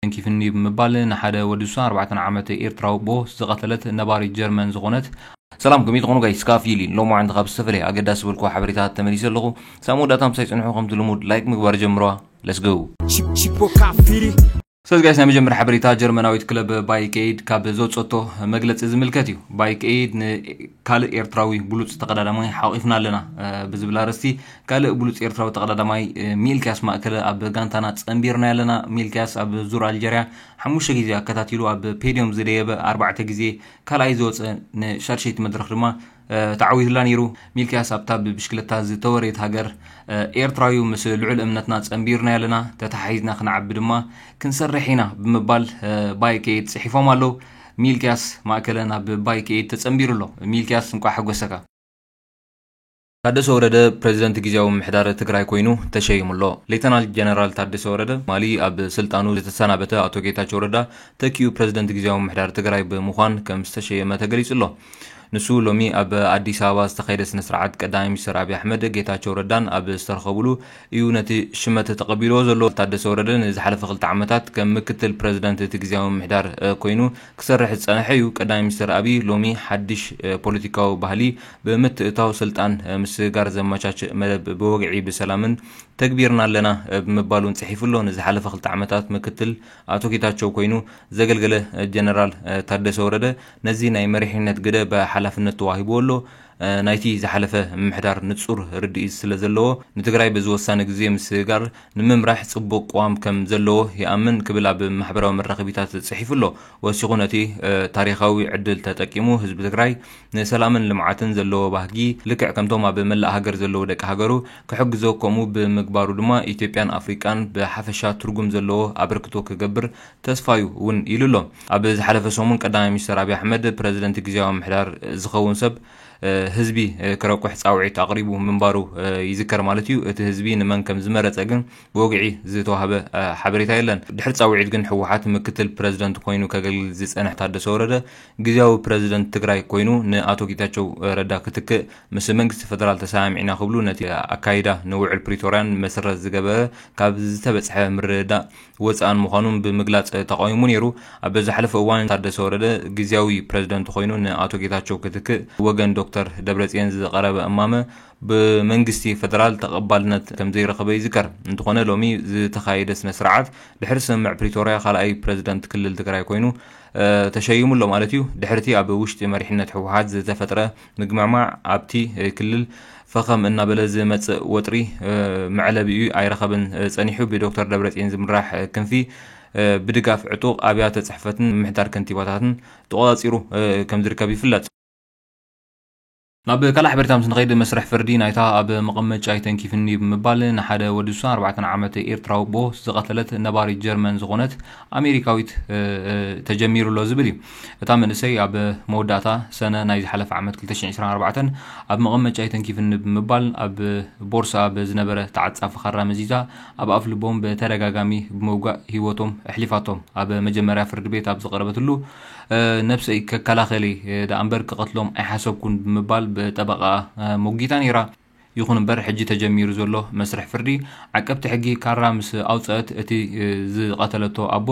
ተንኪፍኒ ብምባል ንሓደ ወዲ ሱሳ ኣርባዕተ ዓመት ኤርትራዊ ኣቦ ዝቐተለት ነባሪት ጀርመን ዝኾነት። ሰላም፣ ከመይ ትኾኑ ጋይስ? ካፊሊ ሎማዓንቲ ካብ ዝተፈላለየ ኣገዳሲ ዝበልኩ ሓበሬታት ተመሊሰ ኣለኹ። ሳብ መወዳእታ ምሳይ ጽንሑ፣ ከምቲ ልሙድ ላይክ ምግባር ጀምረዋ። Let's go። Chipo Kafiri. ሰዚ ጋይስ፣ ናይ መጀመርያ ሓበሬታ ጀርመናዊት ክለብ ባይክ ኤድ ካብ ዘውፀቶ መግለፂ ዝምልከት እዩ። ባይክ ኤድ ንካልእ ኤርትራዊ ብሉፅ ተቐዳዳማይ ሓቂፍና ኣለና ብዝብል ኣርእስቲ፣ ካልእ ብሉፅ ኤርትራዊ ተቐዳዳማይ ሚልክያስ ማእከለ ኣብ ጋንታና ፀንቢርና ኣለና። ሚልክያስ ኣብ ዙር ኣልጀርያ ሓሙሽተ ግዜ ኣከታቲሉ ኣብ ፔድዮም ዝደየበ ኣርባዕተ ግዜ ካልኣይ ዝወፀ፣ ንሻድሸይቲ መድረኽ ድማ ተዓዊቱላ ነይሩ። ሚልክያስ ኣብታ ብብሽክለታ ዝተወረየት ሃገር ኤርትራዊ ምስ ልዑል እምነትና ጸንቢርና ኣለና፣ ተተሓሒዝና ክንዓቢ ድማ ክንሰርሕ ኢና ብምባል ባይክ ኤድ ጽሒፎም ኣለዉ። ሚልክያስ ማእከለ ናብ ባይክ ኤድ ተጸንቢሩ ኣሎ። ሚልክያስ፣ እንቋዕ ሓጎሰካ። ታደሰ ወረደ ፕሬዚደንት ግዜያዊ ምምሕዳር ትግራይ ኮይኑ ተሸይሙ ኣሎ። ሌተናል ጀነራል ታደሰ ወረደ ማሊ ኣብ ስልጣኑ ዝተሰናበተ ኣቶ ጌታቸው ረዳ ተኪኡ ፕሬዚደንት ግዜያዊ ምምሕዳር ትግራይ ብምዃን ከም ዝተሸየመ ተገሊጹ ኣሎ። ንሱ ሎሚ ኣብ ኣዲስ ኣበባ ዝተኻየደ ስነ ስርዓት ቀዳማይ ሚኒስትር ኣብይ ኣሕመድ፣ ጌታቸው ረዳን ኣብ ዝተረኸብሉ እዩ ነቲ ሽመት ተቐቢልዎ ዘሎ። ታደሰ ወረደ ንዝሓለፈ ክልተ ዓመታት ከም ምክትል ፕሬዚዳንት እቲ ግዜያዊ ምምሕዳር ኮይኑ ክሰርሕ ዝጸንሐ እዩ። ቀዳማይ ሚኒስትር ኣብይ ሎሚ ሓድሽ ፖለቲካዊ ባህሊ ብምትእታው ስልጣን ምስግጋር ዘመቻችእ መደብ ብወግዒ ብሰላምን ተግቢርና ኣለና ብምባል እውን ጽሒፉ ኣሎ። ንዝሓለፈ ክልተ ዓመታት ምክትል ኣቶ ጌታቸው ኮይኑ ዘገልገለ ጀነራል ታደሰ ወረደ ነዚ ናይ መሪሕነት ግደ ብሓላፍነት ተዋሂብዎ ኣሎ። ናይቲ ዝሓለፈ ምምሕዳር ንጹር ርድኢት ስለ ዘለዎ ንትግራይ በዚ ወሳኒ ግዜ ምስግጋር ንምምራሕ ጽቡቕ ቅዋም ከም ዘለዎ ይኣምን ክብል ኣብ ማሕበራዊ መራኸቢታት ጽሒፉ ኣሎ። ወሲኹ ነቲ ታሪኻዊ ዕድል ተጠቂሙ ህዝቢ ትግራይ ንሰላምን ልምዓትን ዘለዎ ባህጊ ልክዕ ከምቶም ኣብ መላእ ሃገር ዘለዉ ደቂ ሃገሩ ክሕግዞ ከምኡ ብምግባሩ ድማ ኢትዮጵያን ኣፍሪቃን ብሓፈሻ ትርጉም ዘለዎ ኣበርክቶ ክገብር ተስፋዩ እውን ኢሉ ኣሎ። ኣብ ዝሓለፈ ሰሙን ቀዳማይ ሚኒስትር ኣብይ ኣሕመድ ፕረዚደንት ግዜያዊ ምምሕዳር ዝኸውን ሰብ ህዝቢ ክረቁሕ ፃውዒት ኣቕሪቡ ምንባሩ ይዝከር ማለት እዩ። እቲ ህዝቢ ንመን ከም ዝመረፀ ግን ብወግዒ ዝተዋህበ ሓበሬታ የለን። ድሕሪ ፃውዒት ግን ህወሓት ምክትል ፕረዚደንት ኮይኑ ከገልግል ዝፀንሕ ታደሰ ወረደ ግዜያዊ ፕረዚደንት ትግራይ ኮይኑ ንኣቶ ጌታቸው ረዳ ክትክእ ምስ መንግስቲ ፌደራል ተሰማሚዕና ክብሉ ነቲ ኣካይዳ ንውዕል ፕሪቶርያን መሰረት ዝገበረ ካብ ዝተበፅሐ ምርድዳእ ወፃእን ምዃኑን ብምግላፅ ተቃዊሙ ነይሩ። ኣብ ዝሓለፈ እዋን ታደሰ ወረደ ግዜያዊ ፕረዚደንት ኮይኑ ንኣቶ ጌታቸው ክትክእ ወገን ዶክተር ደብረፅዮን ዝቐረበ እማመ ብመንግስቲ ፌደራል ተቐባልነት ከም ዘይረኸበ ይዝከር። እንተኾነ ሎሚ ዝተኻየደ ስነ ስርዓት ድሕሪ ስምምዕ ፕሪቶርያ ካልኣይ ፕረዚደንት ክልል ትግራይ ኮይኑ ተሸይሙ ኣሎ ማለት እዩ። ድሕርቲ ኣብ ውሽጢ መሪሕነት ህወሓት ዝተፈጥረ ምግማማዕ ኣብቲ ክልል ፈኸም እናበለ ዝመፅእ ወጥሪ መዕለቢኡ ኣይረኸብን ፀኒሑ። ብዶክተር ደብረፅዮን ዝምራሕ ክንፊ ብድጋፍ ዕጡቕ ኣብያተ ፅሕፈትን ምምሕዳር ከንቲባታትን ተቆፃፂሩ ከም ዝርከብ ይፍለጥ። ናብ ካልእ ሓበሬታ ምስ ንኸይድ መስርሕ ፍርዲ ናይታ ኣብ መቐመጫ ኣይተንኪፍኒ ብምባል ንሓደ ወዲ ሱሳ ኣርባዕተ ዓመት ኤርትራዊ ኣቦ ዝቐተለት ነባሪት ጀርመን ዝኾነት ኣሜሪካዊት ተጀሚሩ ኣሎ ዝብል እዩ። እታ መንእሰይ ኣብ መወዳእታ ሰነ ናይ ዝሓለፈ ዓመት ክልተ ሽሕን ዕስራን ኣርባዕተን ኣብ መቐመጫ ኣይተንኪፍኒ ብምባል ኣብ ቦርሳ ብዝነበረ ተዓጻፊ ካራ መዚዛ ኣብ ኣፍ ልቦም ብተደጋጋሚ ብምውጋእ ህይወቶም ኣሕሊፋቶም። ኣብ መጀመርያ ፍርዲ ቤት ኣብ ዝቐረበትሉ ነብሰይ ከከላኸሊ ደኣ እምበር ክቐትሎም ኣይሓሰብኩን ብምባል ብጠበቓኣ ሞጊታ ነይራ። ይኹን እምበር ሕጂ ተጀሚሩ ዘሎ መስርሕ ፍርዲ ዓቀብቲ ሕጊ ካራ ምስ ኣውፀአት እቲ ዝቐተለቶ ኣቦ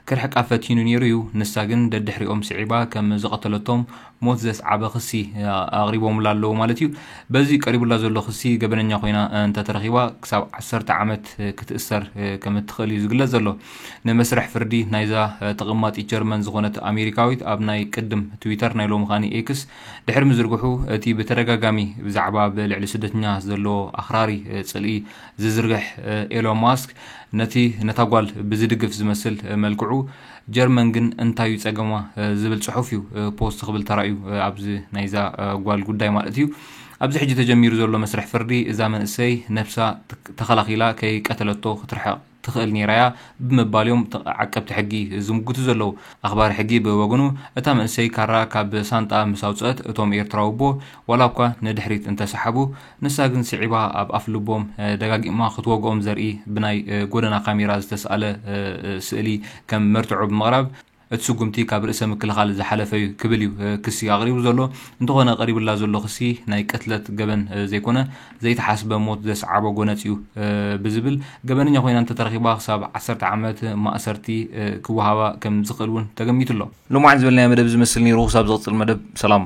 ክርሕቃ ፈቲኑ ነይሩ እዩ። ንሳ ግን ደድሕሪኦም ስዒባ ከም ዝቐተለቶም ሞት ዘስዓበ ክሲ ኣቕሪቦምላ ኣለዉ ማለት እዩ። በዚ ቀሪቡላ ዘሎ ክሲ ገበነኛ ኮይና እንተተረኺባ ክሳብ ዓሰርተ ዓመት ክትእሰር ከም እትኽእል እዩ ዝግለጽ ዘሎ። ንመስርሕ ፍርዲ ናይዛ ተቐማጢት ጀርመን ዝኾነት ኣሜሪካዊት ኣብ ናይ ቅድም ትዊተር ናይ ሎሚ ኻኒ ኤክስ ድሕሪ ምዝርግሑ እቲ ብተደጋጋሚ ብዛዕባ ኣብ ልዕሊ ስደተኛ ዘለዎ ኣኽራሪ ጽልኢ ዝዝርግሕ ኤሎን ማስክ ነቲ ነታ ጓል ብዝድግፍ ዝመስል መልክዑ ጀርመን ግን እንታይ እዩ ጸገማ ዝብል ጽሑፍ እዩ ፖስት ክብል ተራእዩ። ኣብዚ ናይዛ ጓል ጉዳይ ማለት እዩ። ኣብዚ ሕጂ ተጀሚሩ ዘሎ መስርሕ ፍርዲ እዛ መንእሰይ ነብሳ ተኸላኺላ ከይቀተለቶ ክትርሕቕ ትኽእል ነይራ እያ ብምባል እዮም ዓቀብቲ ሕጊ ዝምጉቱ ዘለዉ። ኣኽባሪ ሕጊ ብወገኑ እታ መንእሰይ ካራ ካብ ሳንጣ ምስ ኣውፅአት እቶም ኤርትራዊ ኣቦ ዋላ እኳ ንድሕሪት እንተሰሓቡ ንሳ ግን ስዒባ ኣብ ኣፍ ልቦም ደጋጊማ ክትወግኦም ዘርኢ ብናይ ጎደና ካሜራ ዝተስኣለ ስእሊ ከም መርትዖ ብምቕራብ እቲ ስጉምቲ ካብ ርእሰ ምክልኻል ዝሓለፈ እዩ ክብል እዩ ክሲ ኣቕሪቡ ዘሎ። እንተኾነ ቀሪቡላ ዘሎ ክሲ ናይ ቅትለት ገበን ዘይኮነ ዘይተሓስበ ሞት ዘስዓቦ ጎነጽ እዩ ብዝብል፣ ገበነኛ ኮይና እንተተረኺባ ክሳብ ዓሰርተ ዓመት ማእሰርቲ ክወሃባ ከም ዝኽእል እውን ተገሚቱ ኣሎ። ሎማዓንቲ ዝበልናዮ መደብ ዝመስል ነይሩ። ክሳብ ዝቕጽል መደብ ሰላም።